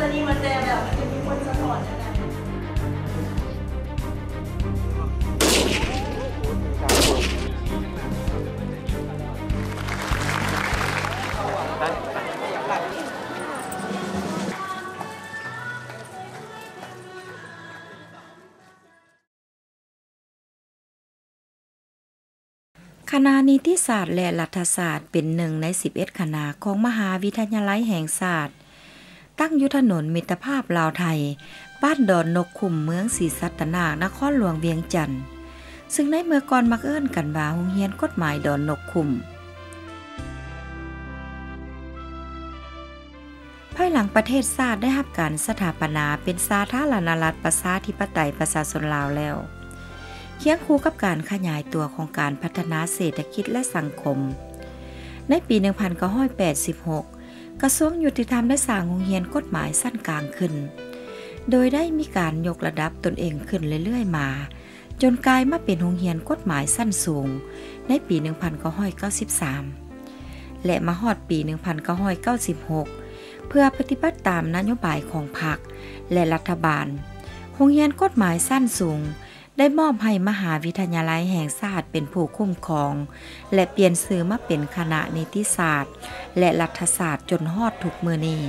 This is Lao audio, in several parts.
ຈະມີມາແຕ່ແບບ ມັນຈະມີຄົນສະທ້ອນຈັ່ງໃດ? ຄະນະນິຕິສາດ ແລະ ລັດຖະສາດ ເປັນໜຶ່ງໃນສິບເອັດຄະນະຂອງມະຫາວິທະຍາໄລແຫ່ງຊາດ, ຕັ້ງຢູ່ຖະໜົນມິດຕະພາບລາວໄທ, ບ້ານດອນນົກຂຸມ, ເມືອງສີສັດຕະນາກ, ນະຄອນຫຼວງວຽງຈັນ, ຊຶ່ງໃນເມື່ອກ່ອນມັກເອີ້ນກັນວ່າໂຮງຮຽນກົດໝາຍດອນນົກຂຸມ. ພາຍຫຼັງປະເທດຊາດໄດ້ຮັບການສະຖາປະນາເປັນສາທາລະນະລັດ ປະຊາທິປະໄຕ ປະຊາຊົນລາວແລ້ວ, ຄຽງຄູ່ກັບການຂະຫຍາຍຕົວຂອງການພັດທະນາເສດຖະກິດ ແລະ ສັງຄົມ, ໃນປີໜຶ່ງພັນເກົ້າຮ້ອຍແປດສິບຫົກ ກະຊວງຍຸຕິທຳໄດ້ສ້າງໂຮງຮຽນກົດໝາຍຊັ້ນກາງຂຶ້ນ, ໂດຍໄດ້ມີການຍົກລະດັບຕົນເອງຂຶ້ນເລື້ອຍໆມາ, ຈົນກາຍມາເປັນໂຮງຮຽນກົດໝາຍຊັ້ນສູງໃນປີໜຶ່ງພັນເກົ້າຮ້ອຍເກົ້າສິບສາມ ແລະ ມາຮອດປີໜຶ່ງພັນເກົ້າຮ້ອຍເກົ້າສິບຫົກ ເພື່ອປະຕິບັດຕາມນະໂຍບາຍຂອງພັກ ແລະ ລັດຖະບານ, ໂຮງຮຽນກົດໝາຍຊັ້ນສູງໄດ້ມອບໃຫ້ມະຫາວິທະຍາໄລແຫ່ງຊາດເປັນຜູ້ຄຸ້ມຄອງ ແລະ ປ່ຽນຊື່ມາເປັນຄະນະນິຕິສາດ ແລະ ລັດຖະສາດ ຈົນຮອດທຸກມື້ນີ້.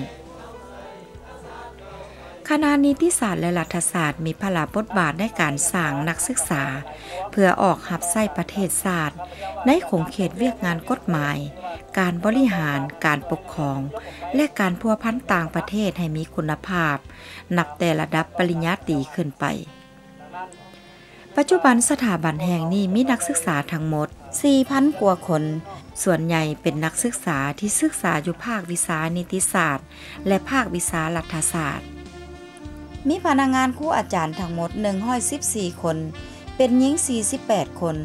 ຄະນະນິຕິສາດ ແລະ ລັດຖະສາດ ມີພາລະບົດບາດໃນການສ້າງນັກສຶກສາ ເພື່ອອອກຮັບໃຊ້ປະເທດຊາດ ໃນຂົງເຂດວຽກງານກົດໝາຍ, ການບໍລິຫານ, ການປົກຄອງ ແລະ ການພົວພັນຕ່າງປະເທດໃຫ້ມີຄຸນນະພາບ, ນັບແຕ່ລະດັບປະລິນຍາຕີຂຶ້ນໄປ. ປັດຈຸບັນສະຖາບັນແຫ່ງນີ້ມີນັກສຶກສາທັງໝົດສີ່ພັນກວ່າຄົນ, ສ່ວນໃຫຍ່ເປັນນັກສຶກສາທີ່ສຶກສາຢູ່ພາກວິຊານິຕິສາດ ແລະ ພາກວິຊາລັດຖະສາດ. ມີພະນັກງານຄູອາຈານທັງໝົດໜຶ່ງຮ້ອຍສິບສີ່ຄົນ, ເປັນຍິງສີ່ສິບແປດຄົນ,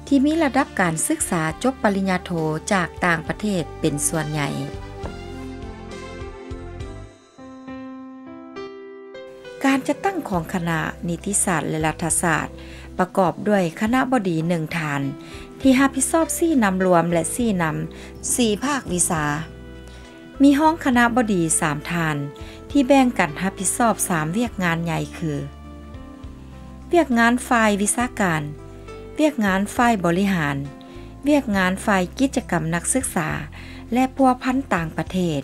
ທີ່ມີລະດັບການສຶກສາຈົບປະລິນຍາໂທຈາກຕ່າງປະເທດເປັນສ່ວນໃຫຍ່. ການຈັດຕັ້ງຂອງຄະນະນິຕິສາດ ແລະ ລັດຖະສາດ ປະກອບດ້ວຍຄະນະບໍດີໜຶ່ງທ່ານ ທີ່ຮັບຜິດຊອບຊີ້ນຳລວມ ແລະ ຊີ້ນຳສີ່ພາກວິຊາ, ມີຮອງຄະນະບໍດີສາມທ່ານ ທີ່ແບ່ງກັນຮັບຜິດຊອບສາມວຽກງານໃຫຍ່ຄື ວຽກງານຝ່າຍວິຊາການ, ວຽກງານຝ່າຍບໍລິຫານ, ວຽກງານຝ່າຍກິດຈະກຳນັກສຶກສາ ແລະ ພົວພັນຕ່າງປະເທດ.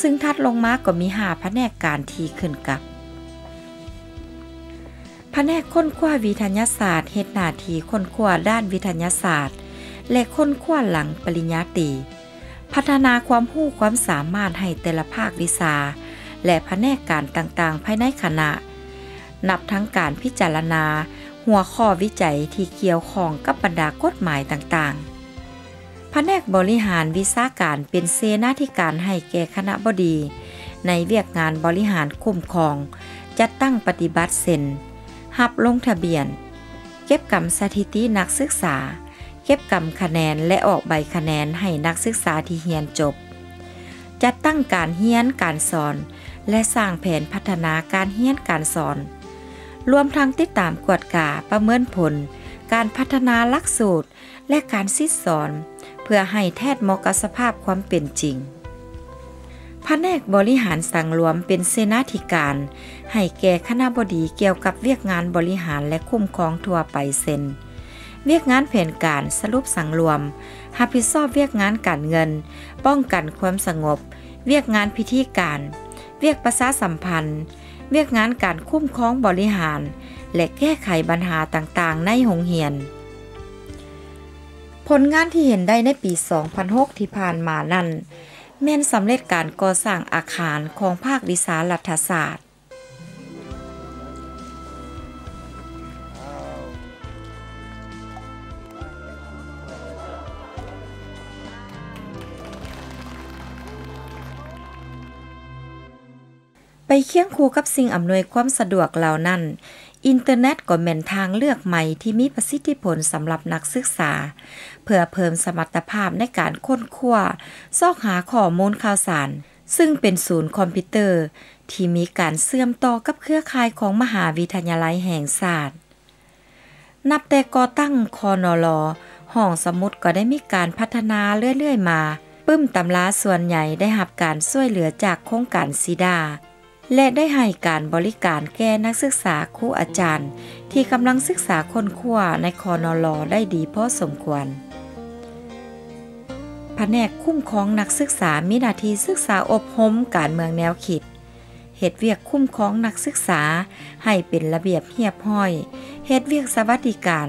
ຊຶ່ງຖັດລົງມາກໍມີຫ້າພະແນກການທີ່ຂຶ້ນກັບ ພະແນກຄົ້ນຄວ້າວິທະຍາສາດ ເຮັດໜ້າທີ່ຄົ້ນຄວ້າດ້ານວິທະຍາສາດ ແລະ ຄົ້ນຄວ້າຫຼັງປະລິນຍາຕີ, ພັດທະນາຄວາມຮູ້ຄວາມສາມາດໃຫ້ແຕ່ລະພາກວິຊາ ແລະ ພະແນກການຕ່າງໆພາຍໃນຄະນະ, ນັບທັງການພິຈາລະນາຫົວຂໍ້ວິໄຈທີ່ກ່ຽວຂ້ອງກັບບັນດາກົດໝາຍຕ່າງໆ. ພະແນກບໍລິຫານວິຊາການເປັນເສນາທິການໃຫ້ແກ່ຄະນະບໍດີໃນວຽກງານບໍລິຫານຄຸ້ມຄອງ, ຈັດຕັ້ງປະຕິບັດ ເຊັ່ນ ຮັບລົງທະບຽນ, ເກັບກຳສະຖິຕິນັກສຶກສາ, ເກັບກຳຄະແນນ ແລະ ອອກໃບຄະແນນໃຫ້ນັກສຶກສາທີ່ຮຽນຈົບ, ຈັດຕັ້ງການຮຽນການສອນ ແລະ ສ້າງແຜນພັດທະນາການຮຽນການສອນ, ລວມທັງຕິດຕາມກວດກາປະເມີນຜົນການພັດທະນາຫຼັກສູດ ແລະ ການສິດສອນ ເພື່ອໃຫ້ແທດເໝາະກັບສະພາບຄວາມເປັນຈິງ. ພະແນກບໍລິຫານສັງລວມເປັນເສນາທິການໃຫ້ແກ່ຄະນະບໍດີກ່ຽວກັບວຽກງານບໍລິຫານ ແລະ ຄຸ້ມຄອງທົ່ວໄປ ເຊັ່ນ ວຽກງານແຜນການສະຫຼຸບສັງລວມ, ຮັບຜິດຊອບວຽກງານການເງິນ, ປ້ອງກັນຄວາມສະຫງົບ, ວຽກງານພິທີການ, ວຽກປະຊາສຳພັນ, ວຽກງານການຄຸ້ມຄອງບໍລິຫານ ແລະ ແກ້ໄຂບັນຫາຕ່າງໆໃນໂຮງຮຽນ. ຜົນງານທີ່ເຫັນໄດ້ໃນປີສອງພັນຫົກທີ່ຜ່ານມານັ້ນ ແມ່ນສຳເລັດການກໍ່ສ້າງອາຄານຂອງພາກວິຊາລັດຖະສາດ. ໄປຄຽງຄູ່ກັບສິ່ງອຳນວຍຄວາມສະດວກເຫຼົ່ານັ້ນ, ອິນເຕີເນັດກໍແມ່ນທາງເລືອກໃໝ່ທີ່ມີປະສິດທິຜົນສຳລັບນັກສຶກສາ ເພື່ອເພີ່ມສະມັດຕະພາບໃນການຄົ້ນຄວ້າ, ຊອກຫາຂໍ້ມູນຂ່າວສານ, ຊຶ່ງເປັນສູນຄອມພິວເຕີທີ່ມີການເຊື່ອມຕໍ່ກັບເຄືອຂ່າຍຂອງມະຫາວິທະຍາໄລແຫ່ງຊາດ. ນັບແຕ່ກໍ່ຕັ້ງ ຄນລ, ຫ້ອງສະໝຸດກໍໄດ້ມີການພັດທະນາເລື້ອຍໆມາ. ປຶ້ມຕຳລາສ່ວນໃຫຍ່ໄດ້ຮັບການຊ່ວຍເຫຼືອຈາກໂຄງການຊີດາ. ແລະ ໄດ້ໃຫ້ການບໍລິການແກ່ນັກສຶກສາ, ຄູອາຈານທີ່ກຳລັງສຶກສາຄົ້ນຄວ້າໃນ ຄນລ ໄດ້ດີພໍສົມຄວນ. ພະແນກຄຸ້ມຄອງນັກສຶກສາມີໜ້າທີ່ສຶກສາອົບຮົມການເມືອງແນວຄິດ, ເຮັດວຽກຄຸ້ມຄອງນັກສຶກສາໃຫ້ເປັນລະບຽບຮຽບຮ້ອຍ, ເຮັດວຽກສະຫວັດດີການ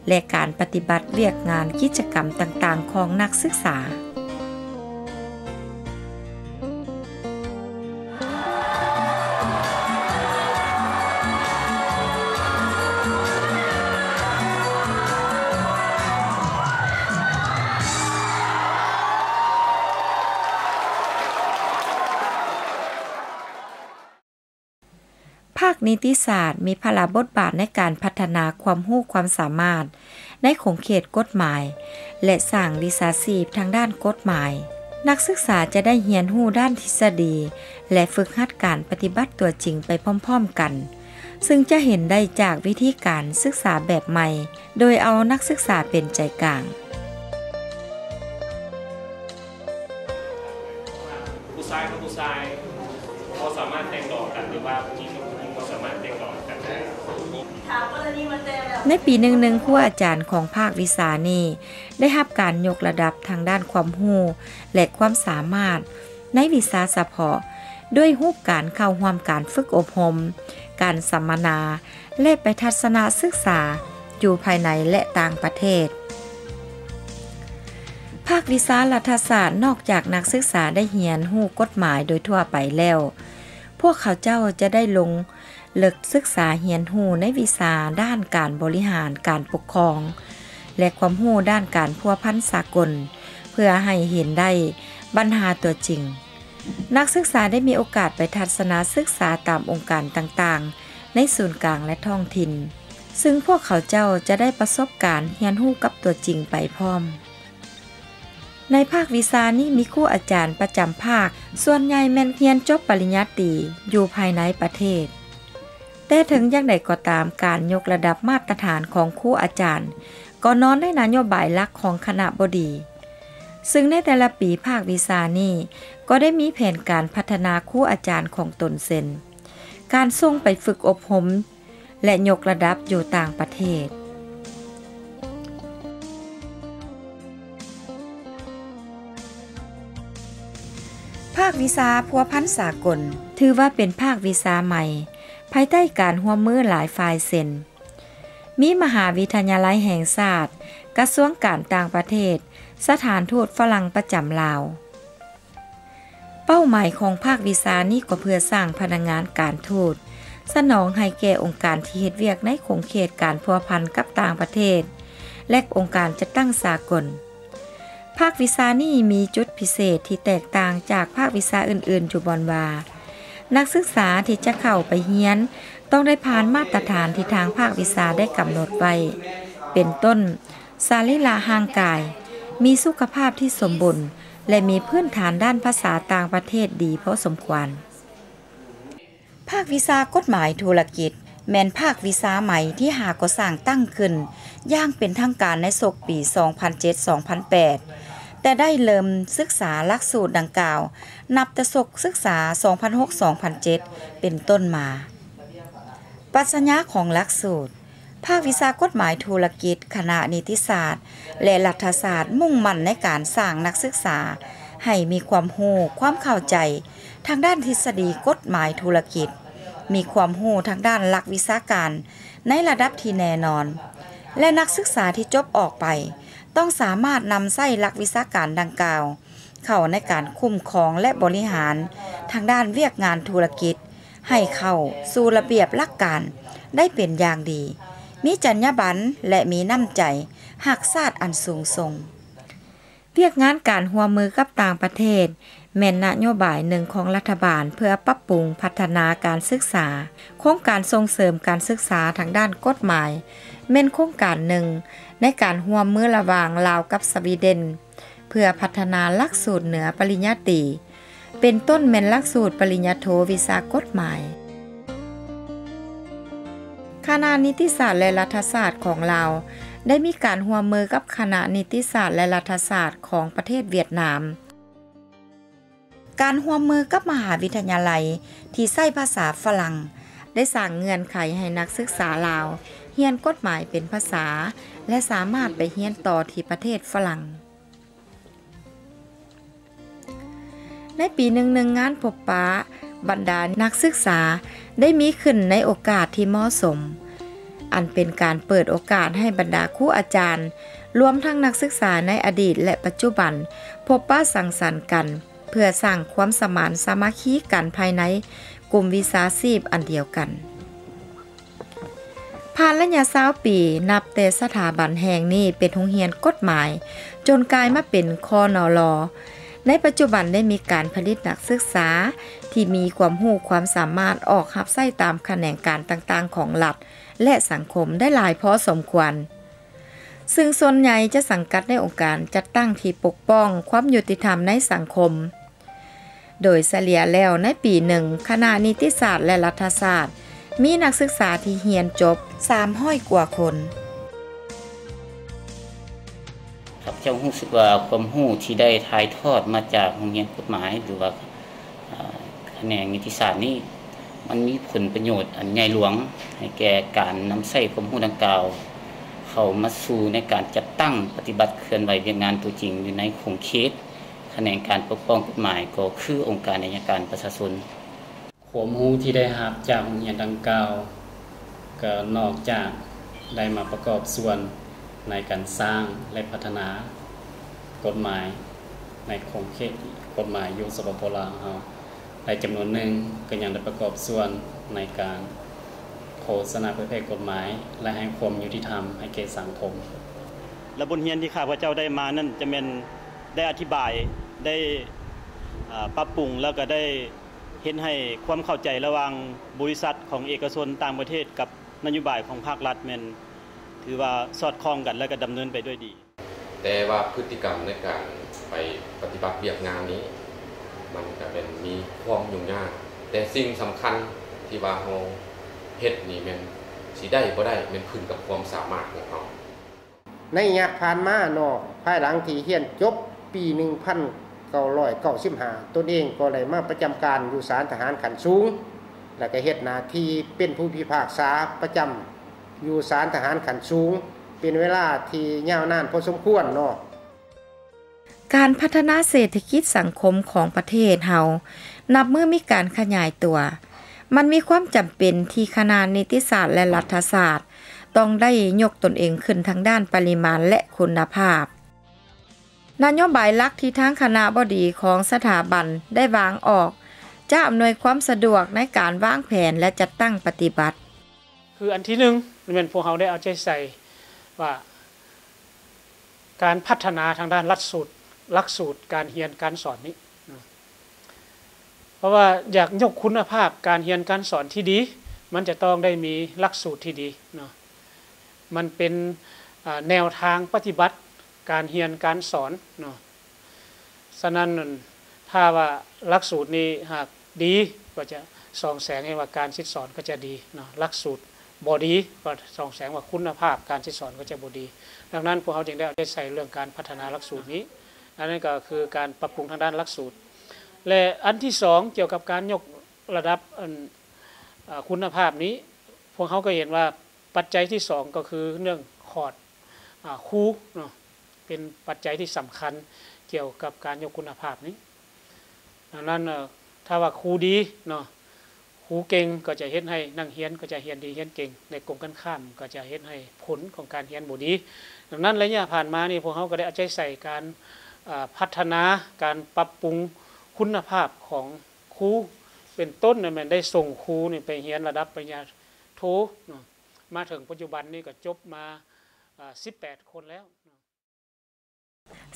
ແລະ ການປະຕິບັດວຽກງານກິດຈະກຳຕ່າງໆຂອງນັກສຶກສາ. ພາກນິຕິສາດມີພາລະບົດບາດໃນການພັດທະນາຄວາມຮູ້ຄວາມສາມາດໃນຂົງເຂດກົດໝາຍ ແລະ ສ້າງວິຊາຊີບທາງດ້ານກົດໝາຍ. ນັກສຶກສາຈະໄດ້ຮຽນຮູ້ດ້ານທິດສະດີ ແລະ ຝຶກຫັດການປະຕິບັດຕົວຈິງໄປພ້ອມໆກັນ, ຊຶ່ງຈະເຫັນໄດ້ຈາກວິທີການສຶກສາແບບໃໝ່ ໂດຍເອົານັກສຶກສາເປັນໃຈກາງ. ຜູ້ຊາຍກັບຜູ້ຊາຍບໍ່ສາມາດແຕ່ງດອງກັນ ຫຼືວ່າຜູ້ຍິງກັບຜູ້ຍິງບໍ່ສາມາດແຕ່ງດອງກັນໄດ້. ໃນປີໜຶ່ງໜຶ່ງ ຄູອາຈານຂອງພາກວິຊານີ້ໄດ້ຮັບການຍົກລະດັບທາງດ້ານຄວາມຮູ້ ແລະ ຄວາມສາມາດໃນວິຊາສະເພາະ ດ້ວຍຮູບການເຂົ້າຮ່ວມການຝຶກອົບຮົມ, ການສຳມະນາ ແລະ ໄປທັດສະນະສຶກສາຢູ່ພາຍໃນ ແລະ ຕ່າງປະເທດ. ພາກວິຊາລັດຖະສາດ ນອກຈາກນັກສຶກສາໄດ້ຮຽນຮູ້ກົດໝາຍໂດຍທົ່ວໄປແລ້ວ, ພວກເຂົາເຈົ້າຈະໄດ້ລົງເລິກສຶກສາຮຽນຮູ້ໃນວິຊາດ້ານການບໍລິຫານການປົກຄອງ ແລະ ຄວາມຮູ້ດ້ານການພົວພັນສາກົນ ເພື່ອໃຫ້ເຫັນໄດ້ບັນຫາຕົວຈິງ. ນັກສຶກສາໄດ້ມີໂອກາດໄປທັດສະນະສຶກສາຕາມອົງການຕ່າງໆ ໃນສູນກາງ ແລະ ທ້ອງຖິ່ນ, ຊຶ່ງພວກເຂົາເຈົ້າຈະໄດ້ປະສົບການຮຽນຮູ້ກັບຕົວຈິງໄປພ້ອມ. ໃນພາກວິຊານີ້ມີຄູອາຈານປະຈຳພາກ ສ່ວນໃຫຍ່ແມ່ນຮຽນຈົບປະລິນຍາຕີຢູ່ພາຍໃນປະເທດ. ແຕ່ເຖິງຢ່າງໃດກໍຕາມ, ການຍົກລະດັບມາດຕະຖານຂອງຄູອາຈານ ກໍນອນໃນນະໂຍບາຍຫຼັກຂອງຄະນະບໍດີ, ຊຶ່ງໃນແຕ່ລະປີພາກວິຊານີ້ກໍໄດ້ມີແຜນການພັດທະນາຄູອາຈານຂອງຕົນ ເຊັ່ນ ການສົ່ງໄປຝຶກອົບຮົມ ແລະ ຍົກລະດັບຢູ່ຕ່າງປະເທດ. ພາກວິຊາພົວພັນສາກົນ ຖືວ່າເປັນພາກວິຊາໃໝ່ ພາຍໃຕ້ການຮ່ວມມືຫຼາຍຝ່າຍ ເຊັ່ນ ມີມະຫາວິທະຍາໄລແຫ່ງຊາດ, ກະຊວງການຕ່າງປະເທດ, ສະຖານທູດຝຣັ່ງປະຈຳລາວ. ເປົ້າໝາຍຂອງພາກວິຊານີ້ກໍເພື່ອສ້າງພະນັກງານການທູດ ສະໜອງໃຫ້ແກ່ອົງການທີ່ເຮັດວຽກໃນຂົງເຂດການພົວພັນກັບຕ່າງປະເທດ ແລະ ອົງການຈັດຕັ້ງສາກົນ. ພາກວິຊານີ້ມີຈຸດພິເສດທີ່ແຕກຕ່າງຈາກພາກວິຊາອື່ນໆຢູ່ບ່ອນວ່າ ນັກສຶກສາທີ່ຈະເຂົ້າໄປຮຽນຕ້ອງໄດ້ຜ່ານມາດຕະຖານທີ່ທາງພາກວິຊາໄດ້ກຳນົດໄວ້ ເປັນຕົ້ນ ສະລີລະຮ່າງກາຍ, ມີສຸຂະພາບທີ່ສົມບູນ ແລະ ມີພື້ນຖານດ້ານພາສາຕ່າງປະເທດດີພໍສົມຄວນ. ພາກວິຊາກົດໝາຍທຸລະກິດ ແມ່ນພາກວິຊາໃໝ່ທີ່ຫາກໍ່ສ້າງຕັ້ງຂຶ້ນຢ່າງເປັນທາງການໃນສົກປີສອງພັນເຈັດ ສອງພັນແປດ ແຕ່ໄດ້ເລີ່ມສຶກສາຫຼັກສູດດັ່ງກ່າວ ນັບແຕ່ສົກສຶກສາສອງພັນຫົກ ສອງພັນເຈັດ ເປັນຕົ້ນມາ. ປັດຊະຍາຂອງຫຼັກສູດ ພາກວິຊາກົດໝາຍທຸລະກິດ ຄະນະນິຕິສາດ ແລະ ລັດຖະສາດ ມຸ່ງໝັ້ນໃນການສ້າງນັກສຶກສາໃຫ້ມີຄວາມຮູ້, ຄວາມເຂົ້າໃຈທາງດ້ານທິດສະດີກົດໝາຍທຸລະກິດ, ມີຄວາມຮູ້ທາງດ້ານຫຼັກວິຊາການໃນລະດັບທີ່ແນ່ນອນ ແລະ ນັກສຶກສາທີ່ຈົບອອກໄປ ຕ້ອງສາມາດນຳໃຊ້ຫຼັກວິຊາການດັ່ງກ່າວ ເຂົ້າໃນການຄຸ້ມຄອງ ແລະ ບໍລິຫານທາງດ້ານວຽກງານທຸລະກິດ ໃຫ້ເຂົ້າສູ່ລະບຽບຫຼັກການໄດ້ເປັນຢ່າງດີ, ມີຈັນຍາບັນ ແລະ ມີນ້ຳໃຈຮັກຊາດອັນສູງສົ່ງ. ວຽກງານການຮ່ວມມືກັບຕ່າງປະເທດ ແມ່ນນະໂຍບາຍໜຶ່ງຂອງລັດຖະບານເພື່ອປັບປຸງພັດທະນາການສຶກສາ. ໂຄງການສົ່ງເສີມການສຶກສາທາງດ້ານກົດໝາຍ ແມ່ນໂຄງການໜຶ່ງໃນການຮ່ວມມືລະຫວ່າງລາວກັບສະວີເດັນ ເພື່ອພັດທະນາຫຼັກສູດເໜືອປະລິນຍາຕີ, ເປັນຕົ້ນແມ່ນຫຼັກສູດປະລິນຍາໂທວິຊາກົດໝາຍ. ຄະນະນິຕິສາດ ແລະ ລັດຖະສາດຂອງລາວ ໄດ້ມີການຮ່ວມມືກັບຄະນະນິຕິສາດ ແລະ ລັດຖະສາດຂອງປະເທດຫວຽດນາມ. ການຮ່ວມມືກັບມະຫາວິທະຍາໄລທີ່ໃຊ້ພາສາຝຣັ່ງ ໄດ້ສ້າງເງື່ອນໄຂໃຫ້ນັກສຶກສາລາວຮຽນກົດໝາຍເປັນພາສາ ແລະ ສາມາດໄປຮຽນຕໍ່ທີ່ປະເທດຝຣັ່ງ. ໃນປີໜຶ່ງໜຶ່ງ ງານພົບປະບັນດານັກສຶກສາໄດ້ມີຂຶ້ນໃນໂອກາດທີ່ເໝາະສົມ, ອັນເປັນການເປີດໂອກາດໃຫ້ບັນດາຄູອາຈານ, ລວມທັງນັກສຶກສາໃນອະດີດ ແລະ ປັດຈຸບັນ ພົບປະສັງສັນກັນ ເພື່ອສ້າງຄວາມສະໝານສາມັກຄີກັນພາຍໃນກຸ່ມວິຊາຊີບອັນດຽວກັນ. ຜ່ານໄລຍະຊາວປີ ນັບແຕ່ສະຖາບັນແຫ່ງນີ້ເປັນໂຮງຮຽນກົດໝາຍ ຈົນກາຍມາເປັນ ຄນລ. ໃນປັດຈຸບັນໄດ້ມີການຜະລິດນັກສຶກສາທີ່ມີຄວາມຮູ້ຄວາມສາມາດອອກຮັບໃຊ້ຕາມຂະແໜງການຕ່າງໆຂອງລັດ ແລະ ສັງຄົມໄດ້ຫຼາຍພໍສົມຄວນ, ຊຶ່ງສ່ວນໃຫຍ່ຈະສັງກັດໃນອົງການຈັດຕັ້ງທີ່ປົກປ້ອງຄວາມຍຸຕິທຳໃນສັງຄົມ. ໂດຍສະເລ່ຍແລ້ວໃນປີໜຶ່ງ, ຄະນະນິຕິສາດ ແລະ ລັດຖະສາດ ມີນັກສຶກສາທີ່ຮຽນຈົບສາມຮ້ອຍກວ່າຄົນ. ຂ້າພະເຈົ້າຮູ້ສຶກວ່າຄວາມຮູ້ທີ່ໄດ້ຖ່າຍທອດມາຈາກໂຮງຮຽນກົດໝາຍ ຫຼືວ່າ ອາ ຂະແໜງນິຕິສາດນີ້ ມັນມີຜົນປະໂຫຍດອັນໃຫຍ່ຫຼວງໃຫ້ແກ່ການນຳໃຊ້ຄວາມຮູ້ດັ່ງກ່າວເຂົ້າມາສູ່ໃນການຈັດຕັ້ງປະຕິບັດເຄື່ອນໄຫວວຽກງານຕົວຈິງຢູ່ໃນຂົງເຂດ ຂະແໜງການປົກປ້ອງກົດໝາຍກໍຄືອົງການໄອຍະການປະຊາຊົນ. ຄວາມຮູ້ທີ່ໄດ້ຮັບຈາກໂຮງຮຽນດັ່ງກ່າວ ກໍນອກຈາກໄດ້ມາປະກອບສ່ວນໃນການສ້າງ ແລະ ພັດທະນາກົດໝາຍໃນຂົງເຂດກົດໝາຍຢູ່ ສປປ ລາວເຮົາ ແລະ ຈຳນວນໜຶ່ງກໍຍັງໄດ້ປະກອບສ່ວນໃນການໂຄສະນາເຜີຍແຜ່ກົດໝາຍ ແລະ ໃຫ້ຄວາມຍຸຕິທຳໃຫ້ແກ່ສັງຄົມ. ແລະ ບົດຮຽນທີ່ຂ້າພະເຈົ້າໄດ້ມານັ້ນ ຈະແມ່ນໄດ້ອະທິບາຍ ໄດ້ ອາ ປັບປຸງ ແລ້ວກໍໄດ້ເຮັດໃຫ້ຄວາມເຂົ້າໃຈລະຫວ່າງບໍລິສັດຂອງເອກະຊົນຕ່າງປະເທດກັບນະໂຍບາຍຂອງພາກລັດ ແມ່ນຖືວ່າສອດຄ່ອງກັນ ແລະ ກໍດຳເນີນໄປດ້ວຍດີ. ແຕ່ວ່າພຶດຕິກຳໃນການໄປປະຕິບັດວຽກງານນີ້ ມັນກະແມ່ນມີຄວາມຫຍຸ້ງຍາກ, ແຕ່ສິ່ງສຳຄັນທີ່ວ່າເຮົາເຮັດນີ້ແມ່ນຊິໄດ້ບໍ່ໄດ້ ແມ່ນຂຶ້ນກັບຄວາມສາມາດຂອງເຮົາ. ໃນໄລຍະຜ່ານມາເນາະ, ພາຍຫຼັງທີ່ຮຽນຈົບປີໜຶ່ງພັນເກົ້າຮ້ອຍເກົ້າສິບຫ້າ ຕົນເອງກໍໄດ້ມາປະຈຳການຢູ່ສານທະຫານຂັ້ນສູງ ແລະ ກໍເຮັດໜ້າທີ່ເປັນຜູ້ພິພາກສາປະຈຳ ຢູ່ສານທະຫານຂັ້ນສູງ ເປັນເວລາທີ່ຍາວນານພໍສົມຄວນເນາະ. ການພັດທະນາເສດຖະກິດສັງຄົມຂອງປະເທດເຮົາ ນັບມື້ມີການຂະຫຍາຍຕົວ. ມັນມີຄວາມຈຳເປັນທີ່ຄະນະນິຕິສາດ ແລະ ລັດຖະສາດ ຕ້ອງໄດ້ຍົກຕົນເອງຂຶ້ນທາງດ້ານປະລິມານ ແລະ ຄຸນນະພາບ. ນະໂຍບາຍຫຼັກທີ່ທາງຄະນະບໍດີຂອງສະຖາບັນໄດ້ວາງອອກ ຈະອຳນວຍຄວາມສະດວກໃນການວາງແຜນ ແລະ ຈັດຕັ້ງປະຕິບັດ. ຄືອັນທີໜຶ່ງ ແມ່ນພວກເຮົາໄດ້ເອົາໃຈໃສ່ວ່າ ການພັດທະນາທາງດ້ານຫຼັກສູດ ຫຼັກສູດການຮຽນການສອນນີ້ເນາະ ເພາະວ່າຢາກຍົກຄຸນນະພາບການຮຽນການສອນທີ່ດີ ມັນຈະຕ້ອງໄດ້ມີຫຼັກສູດທີ່ດີເນາະ ມັນເປັນ ອາ ແນວທາງປະຕິບັດການຮຽນການສອນເນາະ. ສະນັ້ນ ຖ້າວ່າຫຼັກສູດນີ້ຫາກດີ ກໍຈະສ່ອງແສງໃຫ້ວ່າການສິດສອນກໍຈະດີເນາະ, ຫຼັກສູດບໍ່ດີ ກໍສ່ອງແສງວ່າຄຸນນະພາບການສິດສອນກໍຈະບໍ່ດີ. ດັ່ງນັ້ນ ພວກເຮົາຈຶ່ງໄດ້ເອົາໃຈໃສ່ເລື່ອງການພັດທະນາຫຼັກສູດນີ້, ອັນນັ້ນກໍຄືການປັບປຸງທາງດ້ານຫຼັກສູດ. ແລະ ອັນທີສອງ ກ່ຽວກັບການຍົກລະດັບ ອັນ ອາ ຄຸນນະພາບນີ້ ພວກເຮົາກໍເຫັນວ່າປັດໄຈທີສອງ ກໍຄືເລື່ອງຂອດ ອາ ຄູເນາະ ເປັນປັດໄຈທີ່ສຳຄັນກ່ຽວກັບການຍົກຄຸນນະພາບນີ້. ດັ່ງນັ້ນ ເອີ ຖ້າວ່າຄູດີເນາະ ຄູເກັ່ງກໍຈະເຮັດໃຫ້ນັກຮຽນກໍຈະຮຽນດີຮຽນເກັ່ງ, ໃນກົງກັນຂ້າມກໍຈະເຮັດໃຫ້ຜົນຂອງການຮຽນບໍ່ດີ. ດັ່ງນັ້ນ ໄລຍະຜ່ານມານີ້ ພວກເຮົາກໍໄດ້ເອົາໃຈໃສ່ການ ອາ ພັດທະນາ ການປັບປຸງຄຸນນະພາບຂອງຄູ ເປັນຕົ້ນ ແມ່ນໄດ້ສົ່ງຄູນີ້ໄປຮຽນລະດັບປະລິນຍາໂທເນາະ, ມາເຖິງປັດຈຸບັນນີ້ກໍຈົບມາ ອາ ສິບແປດຄົນແລ້ວ.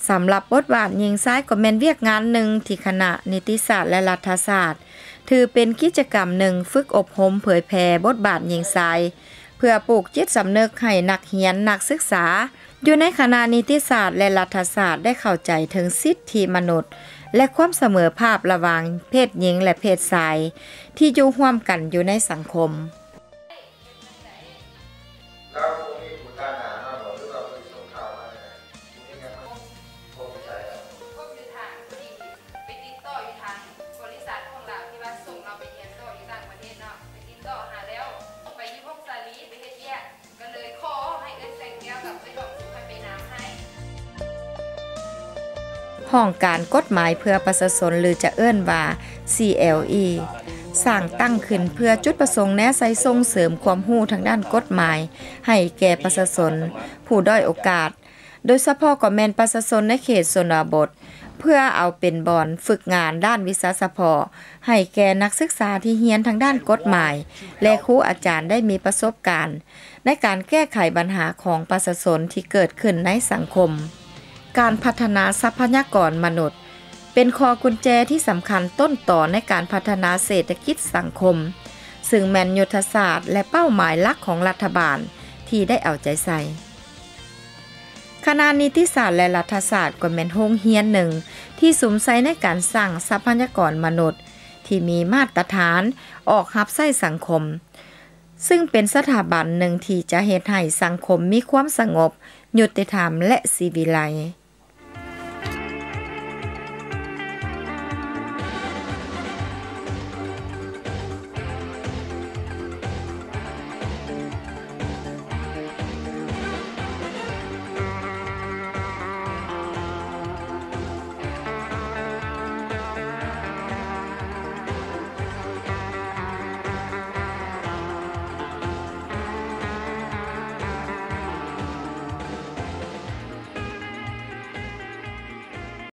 ສຳລັບບົດບາດຍິງຊາຍກໍແມ່ນວຽກງານໜຶ່ງທີ່ຄະນະນິຕິສາດ ແລະ ລັດຖະສາດ ຖືເປັນກິດຈະກຳໜຶ່ງຝຶກອົບຮົມເຜີຍແຜ່ບົດບາດຍິງຊາຍ ເພື່ອປູກຈິດສຳນຶກໃຫ້ນັກຮຽນນັກສຶກສາ ຢູ່ໃນຄະນະນິຕິສາດ ແລະ ລັດຖະສາດ ໄດ້ເຂົ້າໃຈເຖິງສິດທິມະນຸດ ແລະ ຄວາມສະເໝີພາບລະຫວ່າງເພດຍິງ ແລະ ເພດຊາຍ ທີ່ຢູ່ຮ່ວມກັນຢູ່ໃນສັງຄົມ. ແລ້ວບໍ່ມີຜູ້ຕາມຫາມາບໍ່ ຫຼືວ່າບໍ່ໄດ້ສົ່ງຂ່າວມາແນວໃດ? ບໍ່ມີຫຍັງມາ ບໍ່ມີໃສແລ້ວ ພົບຢູ່ທາງພໍດີ ໄປຕິດຕໍ່ຢູ່ທາງ ຫ້ອງການກົດໝາຍເພື່ອປະຊາຊົນ ຫຼື ຈະເອີ້ນວ່າ CLE ສ້າງຕັ້ງຂຶ້ນເພື່ອຈຸດປະສົງແນໃສ່ສົ່ງເສີມຄວາມຮູ້ທາງດ້ານກົດໝາຍໃຫ້ແກ່ປະຊາຊົນຜູ້ດ້ອຍໂອກາດ ໂດຍສະເພາະກໍແມ່ນປະຊາຊົນໃນເຂດຊົນນະບົດ ເພື່ອເອົາເປັນບ່ອນຝຶກງານດ້ານວິຊາສະເພາະໃຫ້ແກ່ນັກສຶກສາທີ່ຮຽນທາງດ້ານກົດໝາຍ ແລະ ຄູອາຈານໄດ້ມີປະສົບການໃນການແກ້ໄຂບັນຫາຂອງປະຊາຊົນທີ່ເກີດຂຶ້ນໃນສັງຄົມ. ການພັດທະນາຊັບພະຍາກອນມະນຸດ ເປັນຂໍ້ກຸນແຈທີ່ສຳຄັນຕົ້ນຕໍໃນການພັດທະນາເສດຖະກິດສັງຄົມ ຊຶ່ງແມ່ນຍຸດທະສາດ ແລະ ເປົ້າໝາຍຫຼັກຂອງລັດຖະບານທີ່ໄດ້ເອົາໃຈໃສ່. ຄະນະນິຕິສາດ ແລະ ລັດຖະສາດກໍແມ່ນໂຮງຮຽນໜຶ່ງທີ່ສຸມໃສ່ໃນການສ້າງຊັບພະຍາກອນມະນຸດທີ່ມີມາດຕະຖານອອກຮັບໃຊ້ສັງຄົມ ຊຶ່ງເປັນສະຖາບັນໜຶ່ງທີ່ຈະເຮັດໃຫ້ສັງຄົມມີຄວາມສະຫງົບ, ຍຸຕິທຳ ແລະ ສີວິໄລ.